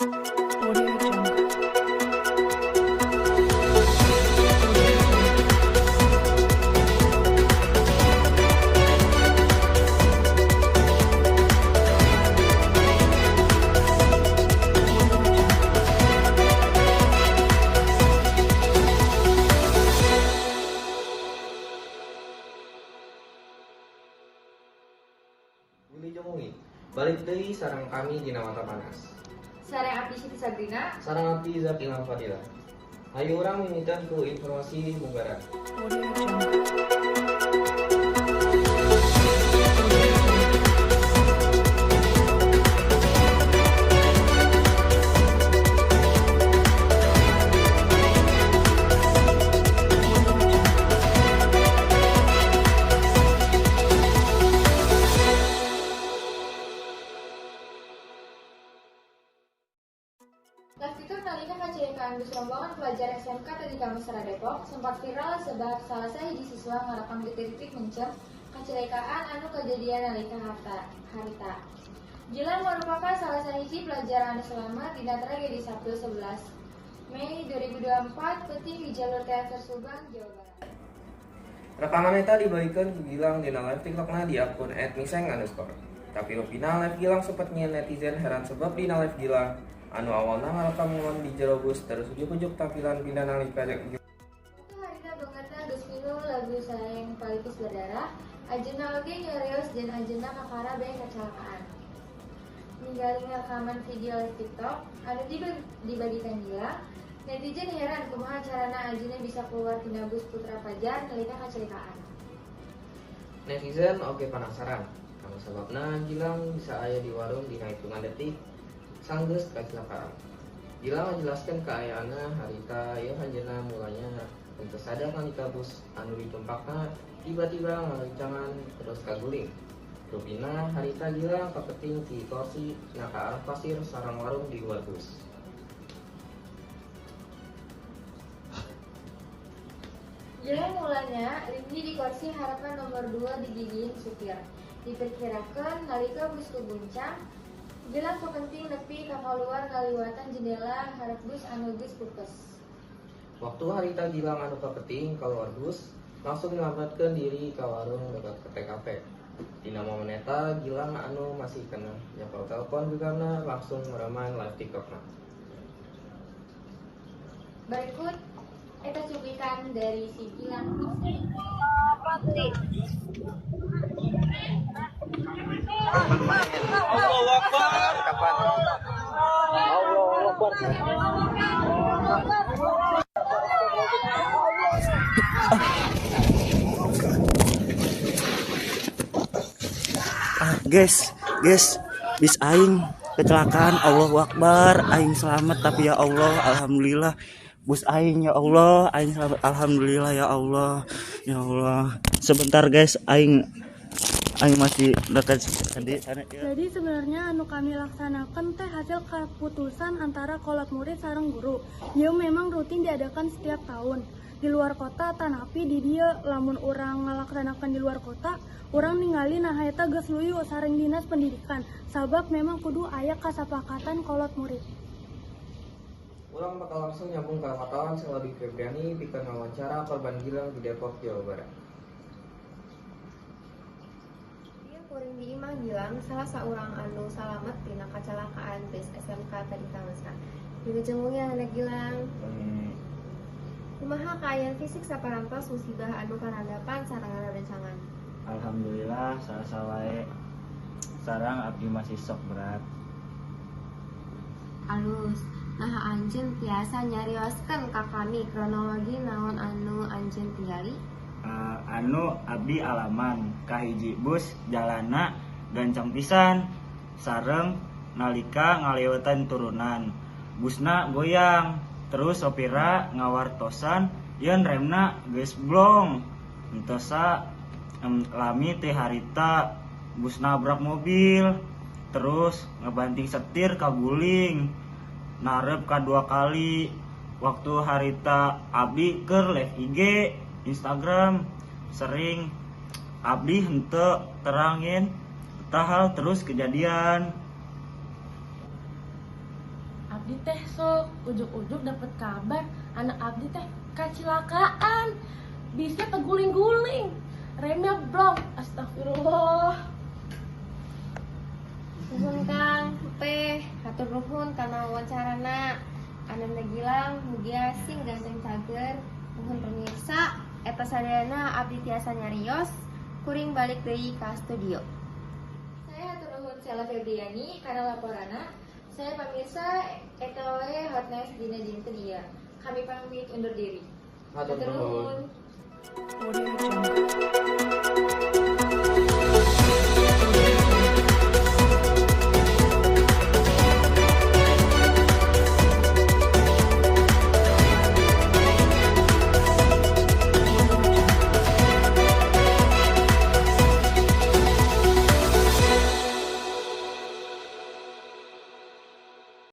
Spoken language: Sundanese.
Audio Jungle. Wilujeng wengi. Balik deui sareng kami dina Mata Panas. Sareng abdi Siti Sabrina. Sareng abdi Zak Ilham Fadila. Hayu urang mimitan ku informasi munggaran. Audio Jungle. Live TikTok nalika kecelakaan bus rombongan pelajar SMK Tadika Mesra Depok sempat viral sebab salah sahiji siswa ngarekam detik-detik mencem kecelakaan anu kejadian nalika harita. Gilang merupakan salah sahiji pelajar anu selamat dina tragedi Sabtu 11 Mei 2024 peuting di jalur Teater Subang, Jawa Barat. Rekaman eta dibagikeun ku Gilang dina live TikTokna di akun @miseng_. Tapi rupina live Gilang sempat nyieun netizen heran sebab dina live Gilang anu awalna ngarekam momen di jero bus, terus ujug-ujug tampilan pindah nalika Waktu harita beungeutna geus milu lagu Sayang Pelipis Berdarah, anjeunna oge nyarios yen anjeunna kakara bae kecelakaan. Ningali rekaman video live TikTok anu dibagikan Gilang, netizen heran kumaha carana anjeunna bisa keluar tina bus Putra Fajar nalika kecelakaan. Netizen oge penasaran anu sababna Gilang bisa aya di warung dina hitungan detik sanggeus kecelakaan. Gilang ngajelaskeun kaayaanna harita ieu anjeunna mulanya henteu sadar nalika bus anu ditumpakna tiba-tiba ngarencangan terus kaguling. Rupina harita Gilang kapeting ti kursi na ka arah pasir sareng warung di luar bus. Gilang mulanya linggih di kursi harepan nomor 2 di gigiheun supir. Diperkirakan nalika bus kaguncang, Gilang kapenting nepi ka kaluar ngaliwatan jendela harep bus anu geus pupes. Waktu harita Gilang anu kapeting kaluar bus langsung nyelametkeun diri ka warung dekat ke TKP. Dina momen eta Gilang anu masih keneh nyekel telepon genggamna langsung mereuman live TikTokna. Berikut eta cuplikan dari si Gilang. Allahu Akbar. Kapan? Allahu Akbar. Ah, guys, guys, bis aing kecelakaan. Allahu Akbar, aing selamat, tapi ya Allah, alhamdulillah bus aing, ya Allah, aing selamat, alhamdulillah, ya Allah, ya Allah. Sebentar, guys, aing aing masih dekat di sana ya. Jadi sebenarnya anu kami laksanakan teh hasil keputusan antara kolot murid sareng guru. Ieu memang rutin diadakan setiap tahun. Di luar kota tanapi di dieu. Lamun urang ngalaksanakan di luar kota, urang ningali nah eta geus luyu sareng dinas pendidikan, sabab memang kudu aya kasapakatan kolot murid. Urang bakal langsung nyambung ke wartawan Seladi Febriani pikeun wawancara korban Gilang di Depok, Jawa Barat. Ieu kuring di imah Gilang, salah saurang anu salamet tina kacelakaan bus SMK Tadika Mesra. Wilujeng wengi, Anak Gilang. Kumaha kaayaan fisik saparantos musibah anu karandapan sareng rerencangan? Alhamdulillah sasa wae, sareng abdi masih sok berat. Alus. Nah, anjeun tiasa nyarioskeun ka kami kronologi naon anu anjeun tingali? Anu abdi alaman, kahiji bus jalana gancang pisan, sareng nalika ngalewatan turunan busna goyang, terus sopira ngawartosan yen remna geus blong. Henteu lami teh harita bus nabrak mobil, terus ngebanting setir kaguling narep kadua kali. Waktu harita abdi keur live IG Instagram, sering abdi henteu terangin eta hal, terus kejadian. Abdi teh sok ujuk-ujuk dapat kabar anak abdi teh kecelakaan. Bisnya teguling-guling, remnya blong. Astagfirullah. Nuhun Kang, Teh, hatur nuhun kana wawancarana. Ananda Gilang, mugia sing ganteng cager. Nuhun pemirsa, eta sadayana abdi tiasa nyarios, kuring balik deui ka studio. Saya hatur nuhun Sela Febriani kana laporanna. Saya pemirsa, eta wae Hot News dina dinten ieu. Kami pamit undur diri. Hatur nuhun. Audio Jungle.